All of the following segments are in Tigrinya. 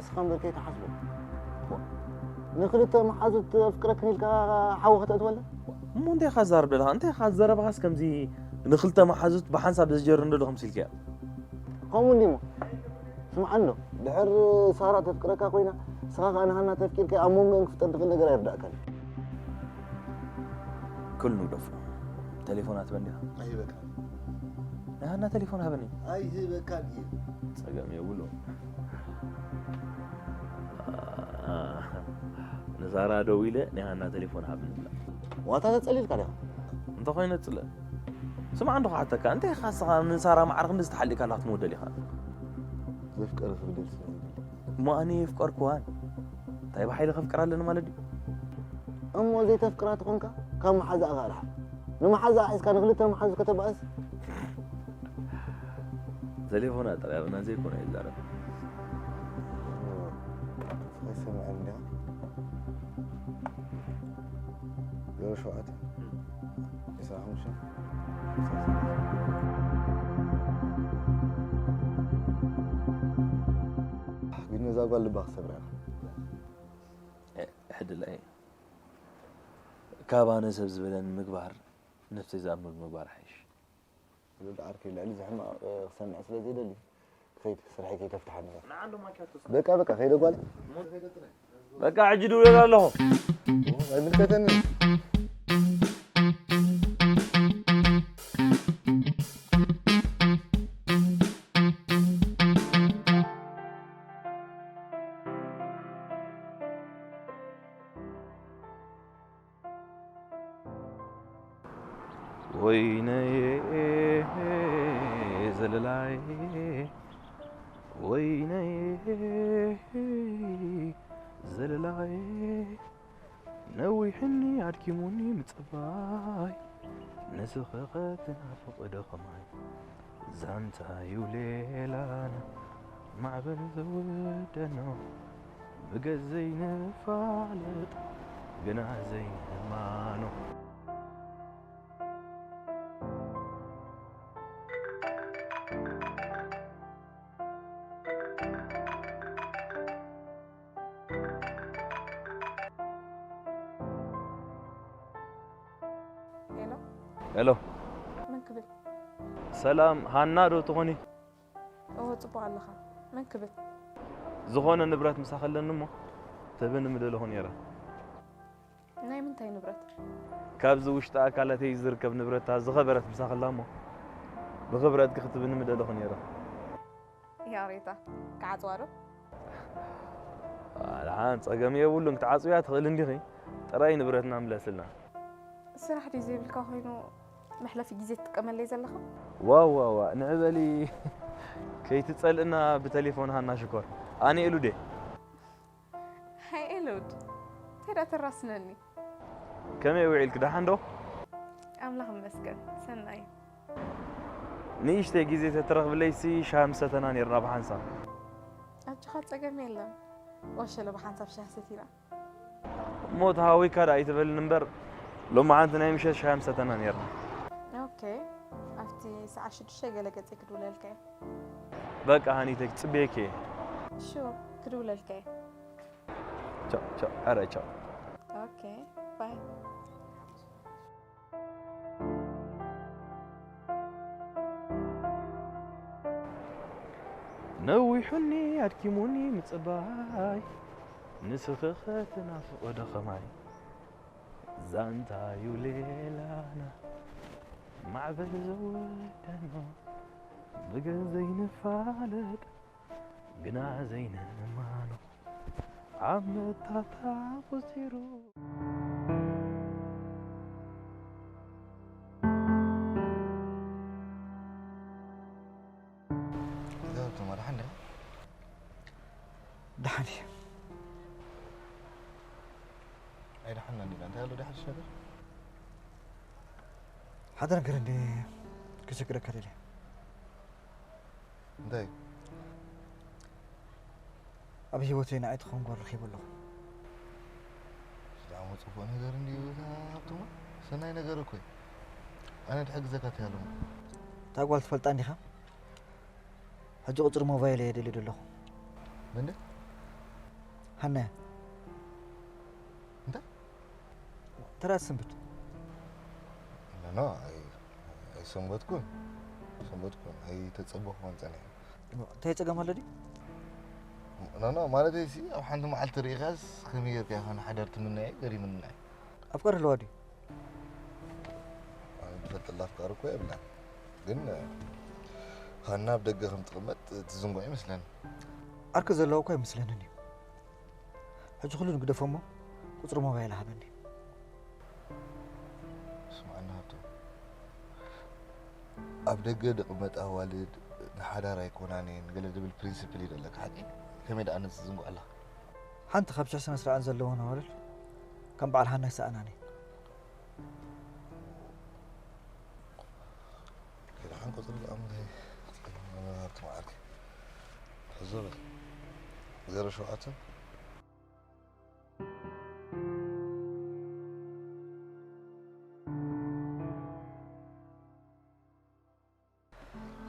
ንስኻ እምበር ከይትሓስቦ። ንኽልተ መሓዙት ኣፍቅረክን ኢልካ ሓዊ ከተእትወለን? እሞ እንታይ ኢኻ ትዛረብ ዘለኻ? እንታይ ኢኻ ዘረባኻስ ከምዚ ንኽልተ መሓዙት ብሓንሳብ ዝጀርር እንዶ ከምሲልካዮ? ከምኡ እንዲሞ። ስምዓኒ ዶ? ድሕር ሳራ ተፍቅረካ ኮይና፣ ንስኻ ከኣ ንሃና ተፍቂርካ ኣብ መንጎኦም ክፍጠር ዝኽእል ነገር ኣይርዳእካን። ክል ንግደፎ። ተሌፎን ኣትበን ዲኻ? ኣይበቃ። ናይ ሃና ተሌፎን ሃበኒ። ኣይህበካን እዩ። ጸገም የብሉ። ንሳራ ደዊለ ናይ ሃና ተሌፎን ሃብኒ ብላ። ዋታ ተጸሊልካ ዲኻ? እንተኾይነ ጽለ። ስማዕ እንዶ ክሓተካ፣ እንታይ ኢኻ ንስኻ ንሳራ ማዕረ ክንድዚ ተሓሊእካ ኣላ ክትመውደል ኢኻ? ዘፍቀረ ክብደል ስለ ዝብል። እሞ ኣነ የፍቀርክዋን። እንታይ ብሓይሊ ከፍቅራ ኣለኒ ማለት ድዩ? እሞ ዘይተፍቅራ ተኾንካ ካብ መሓዛኣ ርሓቕ። ንመሓዛኣ ሒዝካ ንኽልተ መሓዙ ከተባእስ? ተሌፎና ጥራይ ኣብና ዘይኮነ ይዛረብ። ኣይሰምዐን እንዲያ። ዜሮ ሸውዓተ። ዒስራ ሓሙሽተ። ግን ነዛ ጓል ልባ ክሰብራ ኢኻ። እ፣ ሕድላ እየ። ካብ ኣነ ሰብ ዝበለኒ ምግባር፣ ነብሰይ ዝኣምነሉ ምግባር ይሓይሽ። ወዲ ዓርከይ፣ ልዕሊ እዚ ሕማቕ፣ እ፣ ክሰምዕ ስለ ዘይደሊ፣ ክኸይድ፣ ስርሐይ ከይተፍትሓኒ ኢኻ። ንዓ እንዶ ማኪያቶ ስራሕ። በቃ፣ በቃ፣ ከይደ ጓል። በቃ፣ ሕጂ ድውለል ኣለኹ። ኣይምልከተኒ። ወይነየ ዘለላየ፣ ወይነየ ዘለላየ፣ ነዊሕኒ ኣድኪሙኒ ምጽባይ፣ ንስኺ ከ ትናፍቒ ዶ ከማይ? ዛንታዩ ሌላና ማዕበል ዘወደኖ፣ ብገጽ ዘይንፋለጥ ግና ዘይንማኖ። ሄሎ። ሄሎ። መን ክብል? ሰላም፣ ሃና ዶ ትኾኒ? እወ፣ ጽቡቕ ኣለኻ። መን ክብል? ዝኾነ ንብረት ምሳኺ ኣለኒ እሞ፣ ትህብኒ ምደለኹ ነይረ። ናይ ምንታይ ንብረት? ካብዚ ውሽጢ ኣካላተይ ዝርከብ ንብረታ ዝኸበረት ምሳኺ ኣላ እሞ፣ ብኽብረትኪ ክትብኒ ምደለኹ ነይረ። ያሬታ፣ ክዓጽዋ ዶ? ደሓን፣ ጸገም የብሉን፣ ክትዓጽውያ ትኽእሊ እንዲኺ። ጥራይ ንብረትና ምለስልና። ስራሕ ድዩ ዘይብልካ ኮይኑ መሕለፊ ግዜ ትጥቀመለይ ዘለኻ? ዋው፣ ዋው፣ ዋው፣ ንዕበሊ። ከይትጸልእና ብተሌፎን ሃና ሽኮር። ኣነ ኤሉድ እየ። ሃይ ኤሉድ፣ እንታይ ደኣ ተራስነኒ? ከመይ ውዒልኪ፣ ደሓን ዶ? ኣምላኽ ይመስገን፣ ሰናይ። ንእሽተይ ግዜ ተትረኽብለይሲ ሻሂ ምሰተና ኔርና ብሓንሳብ። ኣጆኻ፣ ጸገም የለን። ወሸለ ብሓንሳብ ሻሂ ሰቲና። እሞ ተሃዊካ ደኣ ኣይትበልኒ እምበር፣ ሎማዓንቲ ናይ ምሸት ሻሂ ምሰተና ኔርና። ኦኬ፣ ኣብቲ ሰዓት ሽዱሽተ ገለ ገጸይ ክድውለልካ እየ። በቃ ሃኒተይ፣ ክጽበየኪ እየ። ሹር፣ ክድውለልካ እየ። ቻው፣ ቻው፣ ኣረ ቻው። ኦኬ፣ ባይ። ነዊሑኒ ኣድኪሙኒ ምጽባይ፣ ንስኺ ኸ ትናፍቒ ዶ ኸማይ? ዛንታዩ ሌላና ማዕበል ዘወደኖ፣ ብገንዘብ ዘይንፋለጥ ግና ዘይንእማኖ፣ ዓመታታ ቁጺሩ። ዛብቶማ ደሓን ዲኻ? ደሓን እየ። ኣይደሓንናን ዲና? እንታይ ኣሎ ዶ ሓድሽ ነገር? ሓደ ነገር እንደ ክሽግረካ ደልየ። እንታይ? ኣብ ህይወተይ ንዓይ ትኸውን ጓል ረኺበ ኣለኹ። ብጣዕሚ ጽቡቕ ነገር እንድዩ እታ ሃብቶማ። ሰናይ ነገር እኮ እዩ። ኣነ ድሕግዘካ ተይ ኣለኹ። እታ ጓል ትፈልጣ እንዲኻ? ሕጂ ቁጽሪ ሞባይል እየ ደልየ ዘለኹ። ምንድን? ሃናያ። እንታይ? ተራ ትሰንብት። ኖ ኣይሰንበትኩን። ሰንበትኩን ኣይተጸበኹን ጸኒሐ። እንታይ ጸገም ኣሎ ድዩ? ኖ ኖ ማለተይ ሲ ኣብ ሓንቲ መዓልቲ ርኢኻስ ከመይ ጌርካ ይኾን ሓዳር ትምነያ ገሪምና። ኣፍቀር ኣለዋ ድዩ? ዝፈልጠላ ኣፍቃሪ እኮ የብላን። ግን ሃና ኣብ ደገ ከም ትቕመጥ ትዝንጎ ይመስለኒ። ዓርኪ ዘለዎ እኮ ኣይመስለንን እዩ። ሕጂ ኩሉ ንግደፎ እሞ ቁፅሪ ሞባይል ሃበኒ። ስምዓና ሃብቶም፣ ኣብ ደገ ዝቕመጣ ኣዋልድ ንሓዳር ኣይኮናን እየን ገለ ዝብል ፕሪንስፕል እዩ ዘለካ ሓቂ? ከመይ ደኣ ነዚ ዝዝንግዖ ኣለኻ? ሓንቲ ካብ ሽሕ ስነ ስርዓት ዘለወን ኣዋልድ ከም በዓል ሃና ይሰኣናን እየን። ከይደ ሓንቆ ፅርግ ኣምለይ ሃብቲ መዓርኪ ሕዞ በል። ዜሮ ሸውዓተ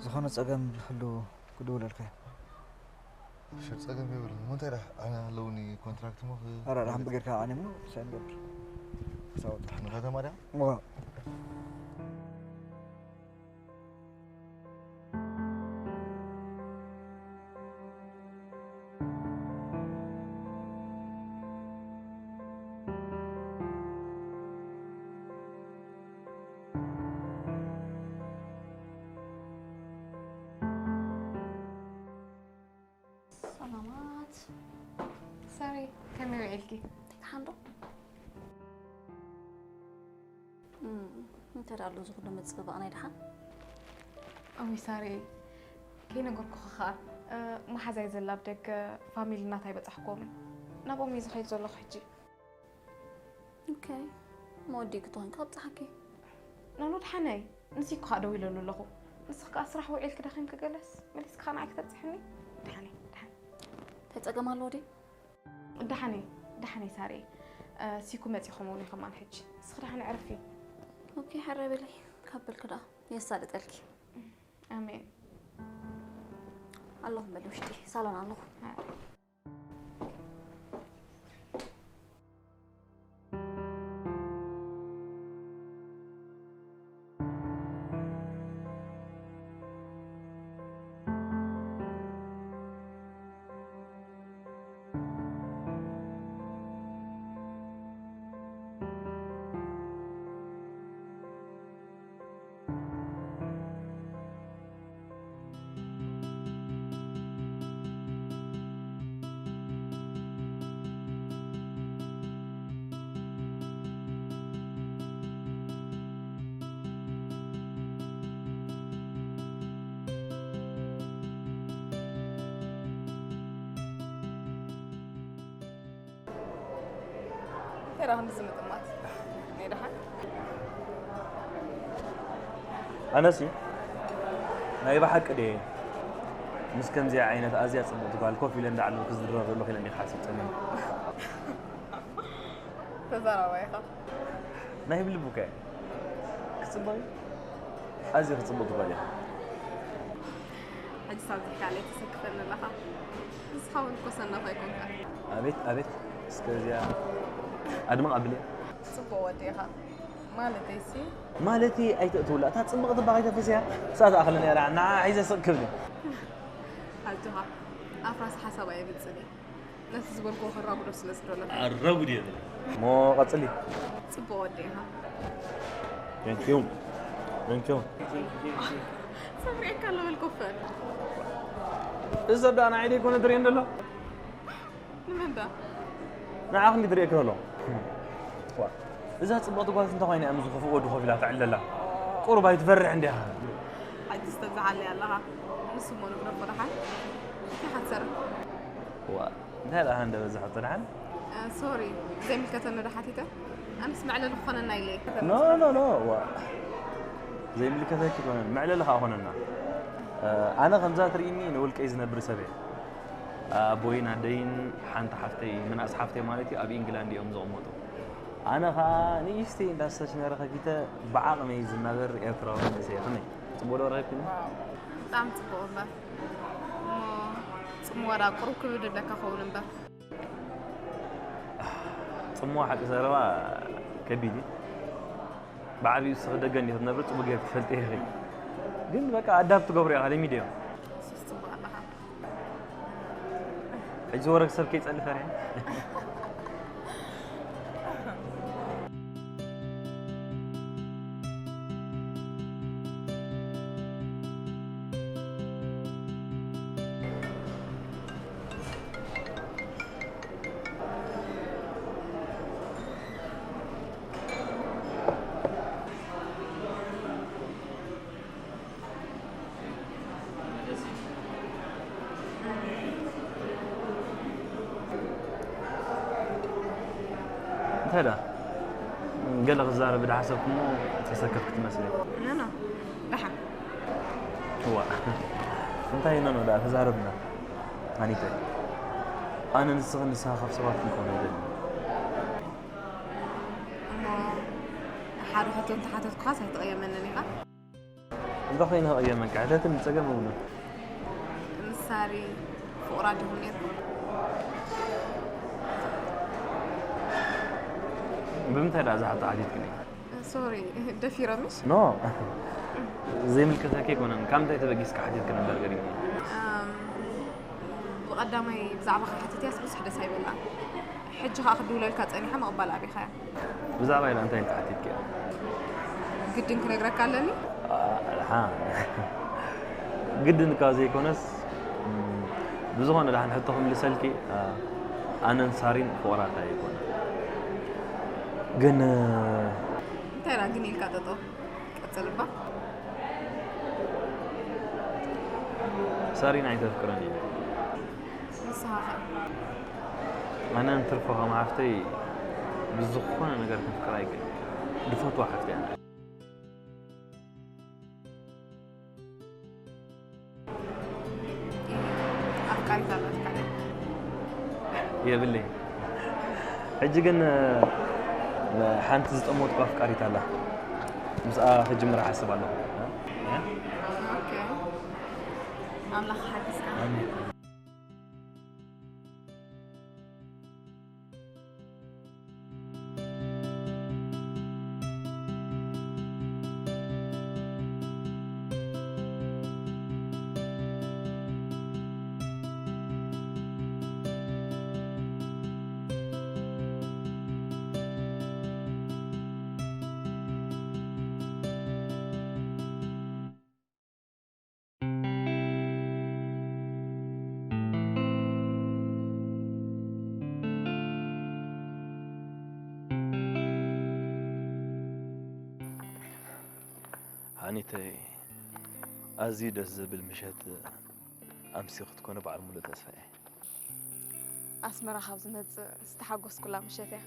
ዝኾነ ፀገም ዝህሉ ክድውለልካ እየ። ሽር ፀገም የብሉን። እሞ እንታይ ደኣ ኣነ ኣለውኒ ኮንትራክት እሞ ክ- ኣረ ደሓን ብጌርካ ኣነ እሞ ሳይን ገብር ክሳወጥ ንኸተማ ድያ? እሞ ሰላማት ሳሪ፣ ከመይ ውዒልኪ? ደሓን ዶ? እም፣ እንታይ ደኣ ኣሎ እዚ ኩሉ ምጽብባቕ ናይ ደሓን? ኣውይ ሳሪ፣ ከይነገርኩኺ ኸኣ፣ እ፣ መሓዛይ ዘላ ኣብ ደገ ፋሚሊ እናታ ኣይበጻሕኩዎምን። ናብኦም እየ ዝኸይድ ዘለኹ ሕጂ። ኦኬ፣ መወዲእኪ ተኾይንኪ ከብጽሓኪ። ናኑ ደሓነይ፣ ንስኪ ከኣ ደዊለሉ ኣለኹ። ንስኺ ከኣ ስራሕ ውዒልኪ ደኺምኪ ገለስ፣ መሊስኪ ከኣ ንዓይ ክተብጽሕኒ? ደሓነይ፣ ደሓን። እንታይ ጸገም ኣለዎ ድዩ? ደሓነይ፣ ደሓነይ ሳሪ። እ፣ ሲኩ መጺኹም እውን ኢኹም ኣነ ሕጂ። ንስኺ ደሓን ዕረፊ። ኦኬ፣ ሕራይ በሊ። ካብ በልኪ ደኣ የሳልጠልኪ። ኣሜን። ኣለኹ በሊ ውሽጢ ሳሎን ኣለኹ። ሃ። እንታይ ደኣ ክንዲ ዝምጥማት? ናይ ደሓን? ኣነሲ ናይ ብሓቂ ድየ ምስ ከምዚኣ ዓይነት ኣዝያ ጽብቕቲ ጓል ኮፍ ኢለ እንዳዕለልኩ ዝድረር ዘለኹ ኢለ እንዲየ ክሓስብ ጸኒሐ። ተዛራባይ ኢኻ። ናይ ብልቢ እኮ እየ። ክጽብቕ እዩ። ኣዝዩ ክጽብቕ ትኽእል ኢኻ። ሕጂ ሳብ ዝሕካለይ ተሰክፈኒ ኣለኻ። ንስኻ እውን እኮ ሰናፍ ኣይኮንካን። ኣቤት ኣቤት እስከ እዚኣ ኣድምቕ ኣብልያ። ጽቡቕ ወዲ ኢኻ። ማለተይሲ ማለተይ ኣይተእትውላ እታ ጽብቕቲ ባኻ ኣይተፍስያ። ሳት ኣኽልን እያ ንዓ ሒዘ ስቕ ክብል። ኣጆኻ ኣፍራስ ሓሳብ ኣየምጽእን እየ። ነቲ ዝበልክዎ ከራጉዶ ስለ ዝደለኹ። ኣረጉድ እየ። እሞ ቀጽሊ። ጽቡቕ ወዲ ኢኻ። Thank you. Thank you. ሰሚዐካ ኣሎ በልኮ ፈን። እዚ ሰብ ደኣ ንዓይ ደይኮነ ዝርእየኒ ዘሎ? ንመን ደኣ? ንዓኽ እንዲ ዝርእየኪ ዘሎ? ዋ፣ እዛ ጽብቕቲ ጓል እንታይ ኮይና እያ ምስ ክፉእ ወዲ ኮፍ ኢላ ተዕልል ዘላ? ቁሩብ ኣይትፈርሕ እንዲኻ? ሓጂ ዝተብዝሓለይ ኣለኻ። ንሱ እሞ ንግደፎ ደሓን። እንታይ ኢኻ ትሰርሕ? ዋ፣ እንታይ ደኣ ሃንደበት ዝሓቶ ደሓን? እ፣ ሶሪ፣ ዘይምልከተኒ ዶ ሓቲተ? ኣነስ መዕለሊ ክኾነና ኢለ እየ። ኖ ኖ ኖ፣ ዋ፣ ዘይምልከተኪ ኮነ መዕለሊ ኸኣ ኮነና። እ፣ ኣነ ከምዛ ትርእይኒ ንውልቀይ ዝነብር ሰብ እየ። ኣቦይን ኣደይን ሓንቲ ሓፍተይ፣ ምንኣስ ሓፍተይ ማለት እዩ፣ ኣብ ኢንግላንድ እዮም ዝቕመጡ። ኣነ ኸኣ ንእሽተይ እንዳ ስታሽነሪ ከፊተ ብዓቕመይ ዝናበር ኤርትራዊ መንእሰይ እየ። ከመይ? ጽቡቕ ዶ ረኺብክኒ? ብጣዕሚ ጽቡቕ እምበር። እሞ ጽምዋ ደኣ ቁሩብ ክብድ ይብለካ ኸውን እምበር። እሞ ሓቂ ዘረባ ከቢድ እዩ። ብዓብዩ እስኺ ደገ እንዲኺ ትነብሪ ጽቡቅ ጌርኪ ትፈልጢ ኢኺ። ግን በቃ ኣዳፕት ትገብሩ ኢኻ ለሚድዮ። ሱስ ጽቡቕ ኣለኻ። ሕጂ ወረግ ሰብ ከይጸሊ ፈሪሐ። እንታይ ደኣ ገለ ክዛረብ ድሓሰብኩሞ ተሰከፍክ ትመስሊ። ኖ ኖ ደሓን። እዋ እንታይ ኖ ኖ ደኣ ተዛረብና። ኣኒተ ኣነ ንስኽን ንስኻ ካብ ሰባት ክንከውን ኣይደልን። እሞ ሓደ ሕቶ እንተሓተትኩኻስ ኣይትቐየመንን ኢኻ? እንተ ኾይነ ክቕየመካ ሕተትኒ ጸገም የብሉን። ምስ ሳሪ ፍቑራት ዲኹም ነይርኩም? ብምንታይ ደኣ ዝሓቶ ሓቲትክኒ? ሶሪ ደፊሮምሽ? ኖ ዘይምልከተኪ ኣይኮነን። ካብ ምንታይ ተበጊስካ ሓቲትክኒ እምበር ገሪሙኒ። ብቐዳማይ ብዛዕባኻ ሓቲተያስ ብዙሕ ደስ ኣይበላን። ሕጂ ኸኣ ክድውለልካ ጸኒሓ ምቕባል ኣቢኻያ። ብዛዕባ ኢላ እንታይ ኢልካ ሓቲትኪ? ግድን ክነግረካ ኣለኒ? ኣሓ ግድን እካ ዘይኮነስ ብዝኾነ ደሓን ሕቶ ክምልሰልኪ ኣነን ሳሪን ፍቑራት ኣይኮነ ግን እንታይ ደኣ ግን ኢልካ ጠጠው ቀጽል እባ። ሳሪን ኣይተፍቅረን እዩ ንስኻ ኸ? ኣነ ንትርፎ ከም ሓፍተይ ብዝኾነ ነገር ከፍቅራ ኣይክእል ድፈትዋ ሓፍተይ ኣነ ኣፍቃሪት ኣለትካ ድያ? የብለይ ሕጂ ግን ሓንቲ ዝጠመትኩ ኣፍቃሪት ኣላ ምስኣ ክጅምር ሓስብ ኣለኹ ኦኬ ኣምላኽ ሓግዝካ ሃኒተይ ኣዝዩ ደስ ዘብል ምሸት ኣምሲ ክትኮነ በዓል ሙሉእ ተስፋ እየ ኣስመራ ካብ ዝመጽእ ዝተሓጎስኩላ ምሸት እያ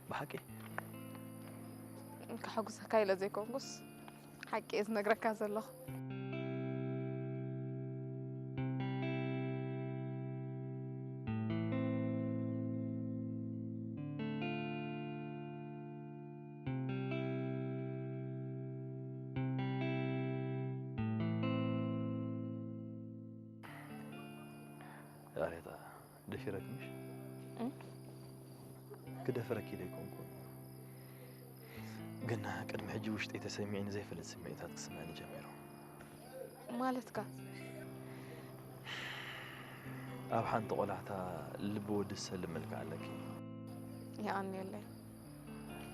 ብሓቂ ከሐጉሰካ ኢለ ዘይኮንኩስ ሓቂ እየ ዝነግረካ ዘለኹ ያሬታ ደፊረክ ምሽ ክደፍረኪ ኢለ ኣይኮንኩን ግን ቅድሚ ሕጂ ውሽጠይ ተሰሚዑኒ ዘይፈልጥ ስምዒታት ክስምዐኒ ጀሚሩ ማለትካ ኣብ ሓንቲ ቆላሕታ ልቢ ወዲ ዝሰልም መልክዕ ኣለኪ የቐንየለይ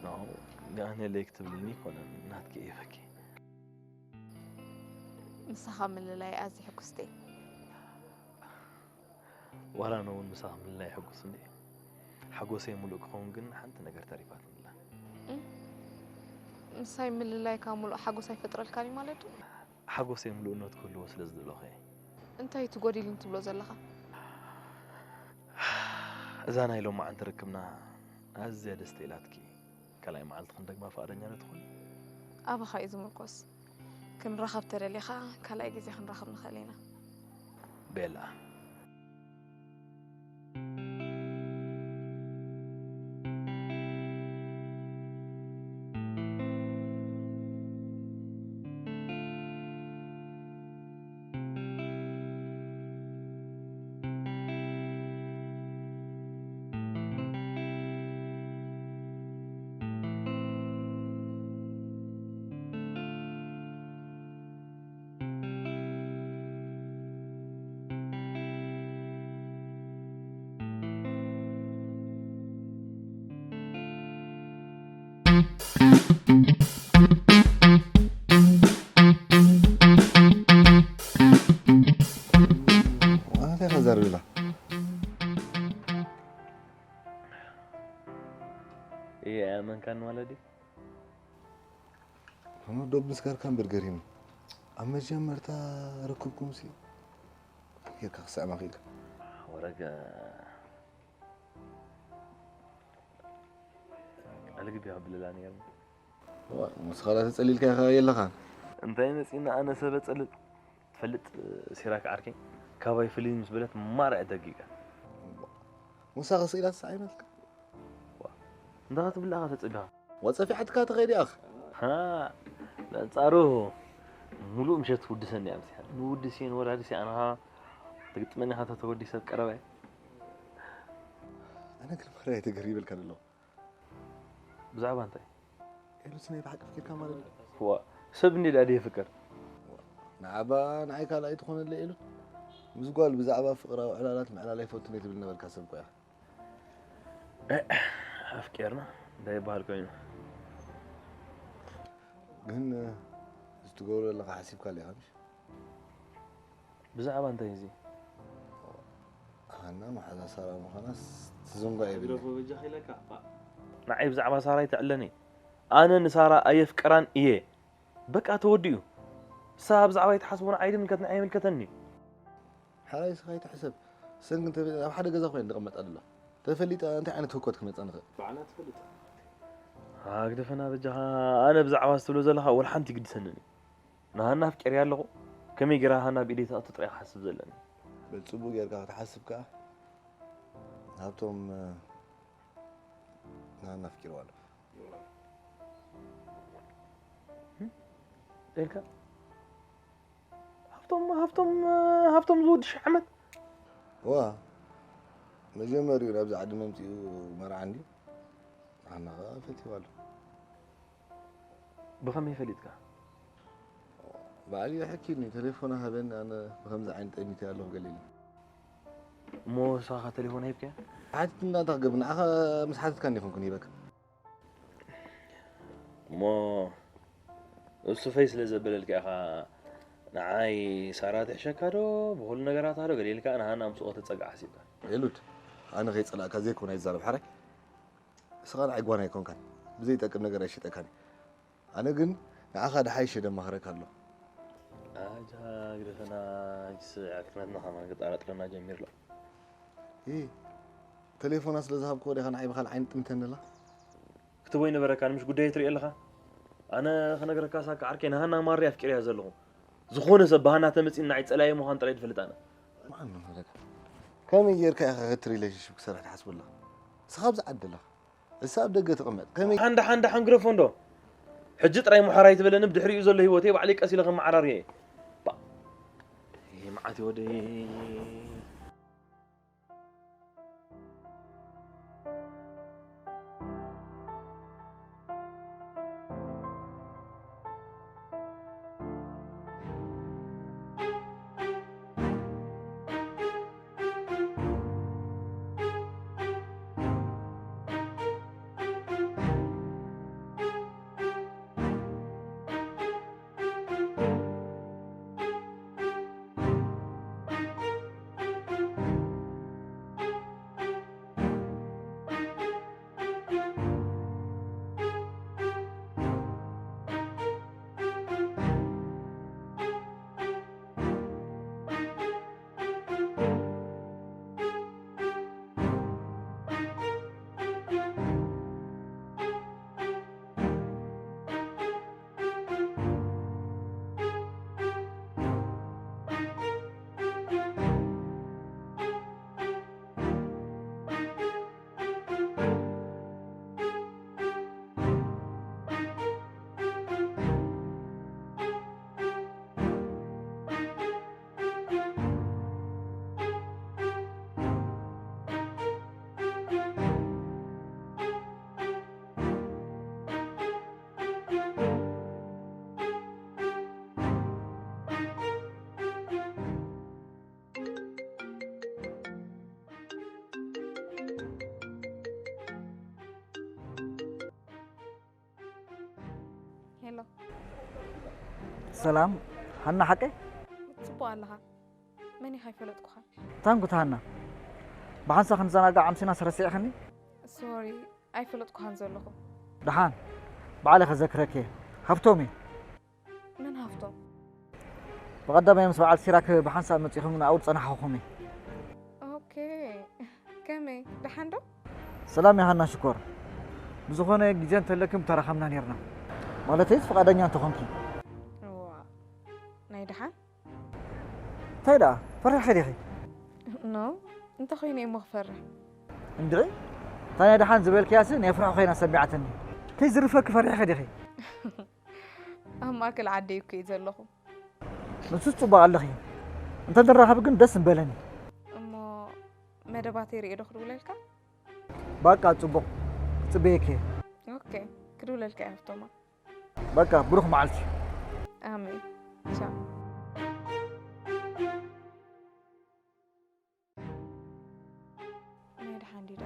ኖ የቐንየለይ ክትብልኒ ኣይኮነን ናትኪ እየ በኪ ምሳኻ ምልላይ ኣዝየ ሕጉስቲ እየ ዋላ ኣነ እውን ምሳኺ ምልላይ ሕጉስ እንድየ ሓጎሰይ ሙሉእ ክኸውን ግን ሓንቲ ነገር ተሪፋትኒ ኣላ ምሳይ ምልላይካ ሙሉእ ሓጎስ ኣይፈጥረልካን እዩ ማለት ዶ ሓጎሰይ ሙሉእነት ክህልዎ ስለ ዝደለኹ እየ እንታይ እቲ ጎዲሉኒ ትብሎ ዘለኻ እዛ ናይ ሎማዓንቲ ርክብና ኣዝያ ደስ ተኢላትኪ ካልኣይ መዓልቲ ክንደግማ ፍቓደኛ ዶ ትኾኒ ኣባኻ እዩ ዝምርኮስ ክንራኸብ ተደሊኻ ካልኣይ ግዜ ክንራኸብ ንኽእል ኢና ቤላ ዋላ እንታይ ከዛርብላ? እየ ኣመንካን ማለት ድዩ? ኖ፣ ዶብ ምስ ገርካ እምበር ገሪሙ። ኣብ መጀመርታ ርክብኩምሲ ጌርካ ክስዕማ ክኢልካ። ወረገ ኣልግቢ ብለላ ነይርና። ዋ፣ ንስኻ ላ ተጸሊልካ ኢኻ የለኻን። እንታይ መጺና ኣነ ሰብ ጸልል ትፈልጥ? ሲራክ ዓርከይ ካባይ ፍልይ ምስ በለት ማራ እየ ደጊጋ። ሙሳ ከስኢላ ትስዓይ ናትካ። ዋ፣ እንዳ ክትብላኻ ተጸቢኻ። ወጸፊ ዓድካ ተኸይዲ ኣኽ። ሃ፣ በንጻሩ ሙሉእ ምሸት ትውድሰኒ እያ መሲሓ። ንውድስ እየ ንወላድስ እየ ኣነ ኸኣ ትግጥመኒ ኢኻ ተተወዲሰ ኣብ ቀረባ እየ። ኣነ ግን ማራ እየ ተገሪበልካ ዘለኹ። ብዛዕባ እንታይ? ኤሉስ ናይ ብሓቂ ፍቂርካ ማለት ድዩ? ዋ፣ ሰብ እንዴ ዳዲ የፍቅር? ንዓባ ንዓይ ካልኣይ ትኾነለይ ኤሉ? ምስ ጓል ብዛዕባ ፍቕራዊ ዕላላት ምዕላል ኣይፈቱን እየ ትብል ነበርካ ሰብ እኮ ኢኻ። ኣፍቂርና እንታይ ይበሃል ኮይኑ? ግን፣ እዚ ትገብሮ ዘለኻ ሓሲብካሉ ኢኻ ምሽ? ብዛዕባ እንታይ እዚ? ሃና መሓዛ ሳራ ምዃናስ ትዝንጓ የብለይ። ግደፎ በጃኻ ኢለካ። ንዓይ ብዛዕባ ሳራ ኣይትዕለኒ። ኣነ ንሳራ ኣየፍቅራን እየ። በቃ ተወዲኡ። ንሳ ብዛዕባ ኣይትሓስቦ፣ ንዓይ ድምልከት ንዓይ ይምልከተኒ። ሓራይ ስኻ ኣይትሕሰብ። ሰንግ እንተ ኣብ ሓደ ገዛ ኮይነ ዝቕመጥ ኣለኹ። ተፈሊጠ እንታይ ዓይነት ህኮት ክመጻ ንኽእል? ባዕላ ትፈልጥ። ኣግደፈና በጃኻ፣ ኣነ ብዛዕባ ዝትብሎ ዘለኻ ወላ ሓንቲ ይግድሰንን እዩ። ንሃና ኣፍቂርያ ኣለኹ። ከመይ ገይራ ሃና ብኢደይ ተእቱ ጥራይ ክሓስብ ዘለኒ። በል ጽቡቕ ጌርካ ክትሓስብ ከኣ ሃብቶም ንሃና ኣፍቂርዋ ኣሎ። ኢልካ? ሃብቶም፣ ሃብቶም፣ ሃብቶም ዝወዲ ሽሕ ዓመት? ዋ፣ መጀመሪኡ ናብዚ ዓዲ መምጺኡ መርዓ እንድዩ። ንሃና ኸኣ ፈትይዋ ኣሎ። ብኸመይ ፈሊጥካ? ባዕሉ የሕኪኒ፣ ቴሌፎና ሃበኒ፣ ኣነ ብኸምዚ ዓይነት ጠሚተ ኣለኹ ገለ ኢሉ። እሞ ንስኻ ቴሌፎን ሂብካዮ? ሓቲት እንዳንታ ክገብር፣ ንዓኻ ምስ ሓተትካኒ ኣይኮንኩን ሂበካ። እሞ እሱ ፈይ ስለ ዘበለልካ ኢኻ ንዓይ ሳራ ትሕሸካ ዶ ብኹሉ ነገራታ ዶ ገለ ኢልካ ንሃና ምስኡ ከተጸግዓ ሓሲብካ? ኤሉድ፣ ኣነ ከይጸላእካ ዘይኮነ ኣይዛረብ ሓራይ። ንስኻ ንዓይ ጓና ኣይኮንካን። ብዘይጠቅም ነገር ኣይሽጠካን። ኣነ ግን ንዓኻ ድሓይሽ ደማኽረካ ኣለኹ። ኣጃ ግደፈና፣ ሕጂስ ዕርክነትና ከማን ክጣራጥረና ጀሚሩ ኣሎ። ኢ፣ ተሌፎና ስለ ዝሃብክዎ ዲኻ ንዓይ ብኻልእ ዓይኒ ጥሚተኒ ኣላ? ክትቦ ኣይነበረካን፣ ምሽ ጉዳይ ትርኢ ኣለኻ? ኣነ ክነግረካ ሳካ ዓርከይ፣ ንሃና ማሪ ኣፍቂረያ ዘለኹ። ዝኾነ ሰብ ብሃና ተመጺኡ ንዓይ ጸላኢ ምዃን ጥራይ ዝፈልጥ ኣነ። ማን መኸረካ? ከመይ ጌርካ ኢኻ እቲ ሪሌሽንሺፕ ክሰርሕ ትሓስብ ኣለኻ? ንስኻ ኣብዚ ዓዲ ኣለኻ። እሳ ኣብ ደገ ትቕመጥ። ከመይ ሓንዳ ሓንዳ ሓንግረፎ እንዶ። ሕጂ ጥራይ ምሓር ኣይትበለኒ፣ ብድሕሪኡ ዘሎ ህይወተይ ባዕለይ ቀስ ኢለ ከመዓራርዮ እየ። ባ-፣ ይሄ መዓት ወደይ። ሰላም፣ ሃና ሓቀይ? ጽቡቕ ኣለኻ። መን ኢኻ? ኣይፈለጥኩኻን። ታንጉት ሃና። ብሓንሳእ ክንዘናጋዕ ኣምሲና ስረሲዕኽኒ? ሶሪ፣ ኣይፈለጥኩኻን ዘለኹ። ደሓን፣ ባዕለ ከዘክረኪ እየ። ሃብቶም እየ። መን ሃብቶም? ብቐዳማይ ምስ በዓል ሲራክ ብሓንሳእ መጺኹም ንኣውድ ጸናሕኹም እየ። ኦኬ፣ ከመይ? ደሓን ዶ? ሰላም እየ ሃና ሽኮር። ብዝኾነ ግዜ እንተለኪ ምተራኸብና ኔርና። ማለተይስ ፍቓደኛ እንተኾንኪ። እዋ፣ ናይ ደሓን? እንታይ ደኣ፣ ፈሪሕኺ ዲኺ? ኖ፣ እንተኾይነ እየ እሞ ክፈርሕ። እንድዒ፣ እታ ናይ ደሓን ዝበልክያሲ ናይ ፍርሒ ኮይና ሰሚዓትኒ። ከይዝርፈኪ ፈሪሕኺ ዲኺ? ኣብ ማእከል ዓደይ እኮ እየ ዘለኹ። ንሱስ ጽቡቕ ኣለኺ። እንተንራኸብ ግን ደስ ምበለኒ። እሞ መደባተይ ርእየ ዶ ክድውለልካ? ባቃ ጽቡቕ። ክጽበየኪ እየ። ኦኬ፣ ክድውለልካ እየ ሃብቶማ። በቃ ብሩኽ መዓልቲ። ኣሜን። ቻው። ናይ ደሓን ዲዳ።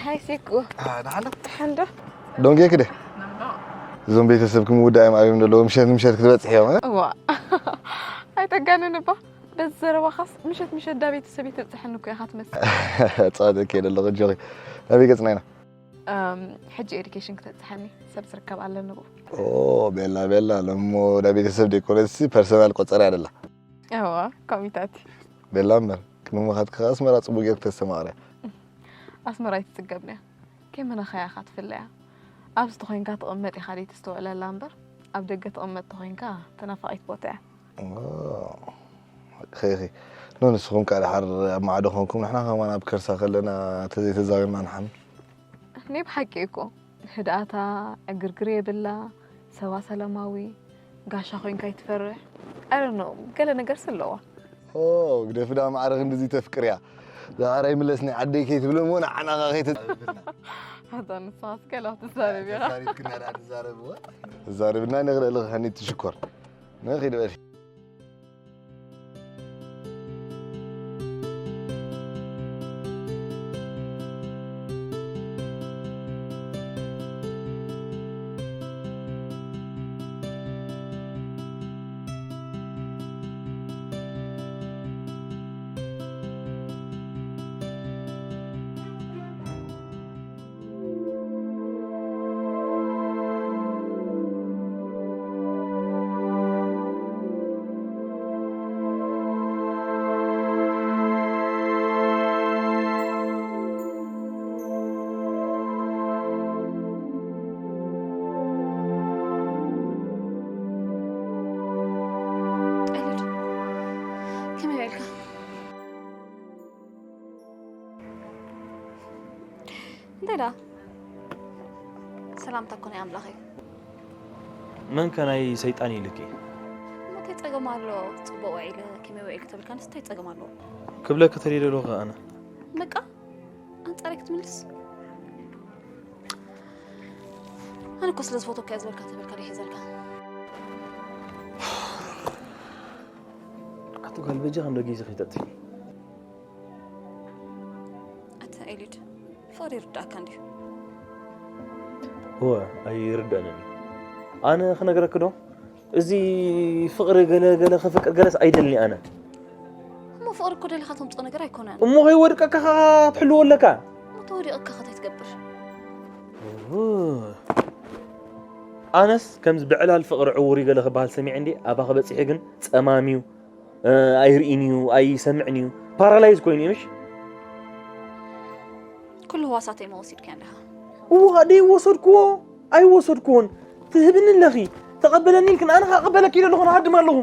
ሃይ ሴኩ። ደሓን ዶ? ደሓን ዶ? ዶንጌ ክደ? እዞም ቤተሰብኩም ውዳእ እዮም ኣብዮም ዘለዉ፣ ምሸት ምሸት ክትበጽሕ እዮም፣ እ? እዋ። ኣይተጋንን እባ። በዚ ዘረባኻስ ምሸት ምሸት ዳ ቤተሰብ ይትብጽሐኒ እኮ ኢኻ ትመስል። ጻድቅ እየ ደለኹ፣ ጆኺ። ናበይ ገጽና ኢና? እም፣ ሕጂ ኤዱኬሽን ክተብጽሐኒ ሰብ ዝርከብ ኣለኒ ብኡ። ኦ፣ ቤላ፣ ቤላ፣ ለሞ ዳ ቤተሰብ ደይኮነትሲ ፐርሰናል ቆጸራ ያደላ። እዋ፣ ኮሚታት። ቤላ እምበር፣ ቅድሚ ምኻድኪ ከኣ ኣስመራ ጽቡቕ ጌርኪ ተስተማቕርያ። ኣስመራ ኣይትጽገብንያ። ከይመነኻያ ኢኻ ትፍለያ። ኣብዚ ተኾይንካ ትቕመጥ ኢኻ ደይ ተስተውዕለላ እምበር፣ ኣብ ደገ ትቕመጥ ተኾይንካ ተናፋቒት ቦታ እያ። ኦ፣ ሓቅኺ ኢኺ። ኖ፣ ንስኹም ከኣ ደሓር ኣብ ማዕዶ ኮንኩም፣ ንሕና ከማን ኣብ ከርሳ ከለና ተዘይተዛዊርና ንሓሚ። ናይ ብሓቂ እኮ ህድኣታ ዕግርግር የብላ፣ ሰባ ሰላማዊ፣ ጋሻ ኮይንካ ይትፈርሕ። I don't know፣ ገለ ነገርስ ኣለዋ። ኦ፣ ግደፊ ደኣ ማዕረ ክንድዚ ተፍቅርያ። ደሓር ኣይምለስኒ ዓደይ ከይትብሊ እሞ ንዓና ከ ከይትዛረብና። ኣታ ንስኻስ ገለ ክትዛረብ ኢኻ። ተዛሪብክና ደኣ ትዛረብዋ። ትዛረብና ንኽእል ኣለኻ ሃኒ ትሽኮር። ንኺድ በል። ኤልድ፣ ከመይ ውዒልካ? እንታይ ደኣ? ሰላምታ እኮ ናይ ኣምላኽ እዩ። መን ከ ናይ ሰይጣን ኢልኪ? እሞ እንታይ ጸገም ኣሎ? ጽቡቕ ውዒለ፣ ከመይ ውዒልኪ ተብልካንስ እንታይ ጸገም ኣለዎ? ክብለኪ ተደልየ ኣለኹ ኣነ። በቃ፣ ኣንጻረይ ክትምልስ? ኣነ እኮ ስለ ዝፈተኩ እየ ዝበልካ ተበልካ ደይ ሒዘልካ። ኣቲ ጓል በጃ ከም ደጊ ዝኺተት። ኣቲ ኤሊድ፣ ፍቕሪ ይርዳእካ እንድዩ። እወ፣ ኣይርዳእንን እዩ። ኣነ ክነግረኪ ዶ? እዚ ፍቕሪ ገለ ገለ ከፍቅር ገለስ ኣይደልን ኣነ። እሞ ፍቕሪ እኮ ደሊኻ ተምጽኦ ነገር ኣይኮነን። እሞ ከይወድቀካ ኸዓ ትሕልዎ ኣለካ። እሞ ተወዲቕካ ኸ እንታይ ትገብር? ኣነስ ከምዚ ብዕላል ፍቕሪ ዕውር እዩ ገለ ክበሃል ሰሚዐ እንዴ፣ ኣባኺ በፂሑ ግን ጸማም እዩ። ኣይርእን እዩ፣ ኣይሰምዕን እዩ፣ ፓራላይዝ ኮይኑ እዩ። ምሽ ኩሉ ህዋሳተይ መወሲድካዮ ኣለኻ። እዋ ደይ ወሰድክዎ ኣይወሰድክዎን ትህብኒ ኣለኺ፣ ተቐበለኒ ኢልክን ኣነ ከቐበለኪ ኢለ ኣለኹ ንሃድም ኣለኹ።